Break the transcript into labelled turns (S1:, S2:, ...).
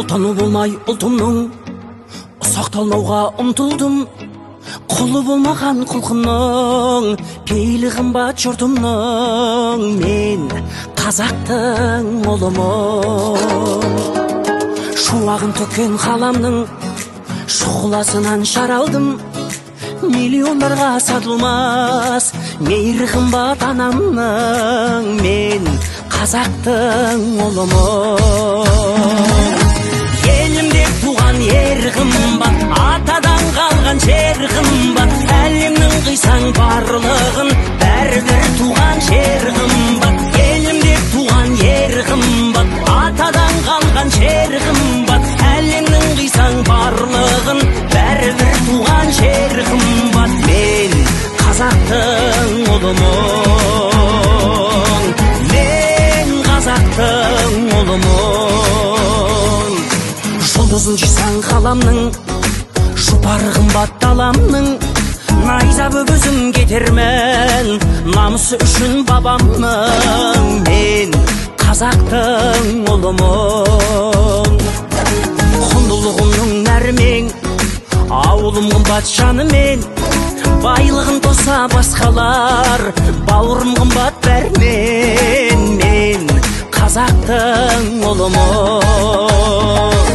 S1: Ұлтаны болмай ұлтымның, ұсақталмауға ұмтылдым. Құлы болмаған құлқынның, пейілі қымбат жұртымның. Мен қазақтың ұлымын. Шуағын төккен қаламның шұғыласынан шаралдым. Миллиондарға сатылмас мейірі қымбат анамның. Мен қазақтың ұлымын. Елімде туған ер қымбат, атадан қалған жер қымбат. Әлемнің қисаң барлығын, бәрібір туған жер қымбат. Елімде туған ер қымбат, атадан қалған жер қымбат. Әлемнің қисаң барлығын, бәрібір туған жер қымбат. Мен қазақтың ұлымын. Мен қазақтың ұлымын. Жұлдызын жисаң қаламның, жұпары қымбат даламның. Найза өгізім кетермін, намысы үшін бабамның. Мен қазақтың ұлымын. Құндылығымның нәрімен, ауылым қымбат жанымен. Байлығын тоса басқалар, бауырым қымбат бәрінен. Мен қазақтың ұлымын.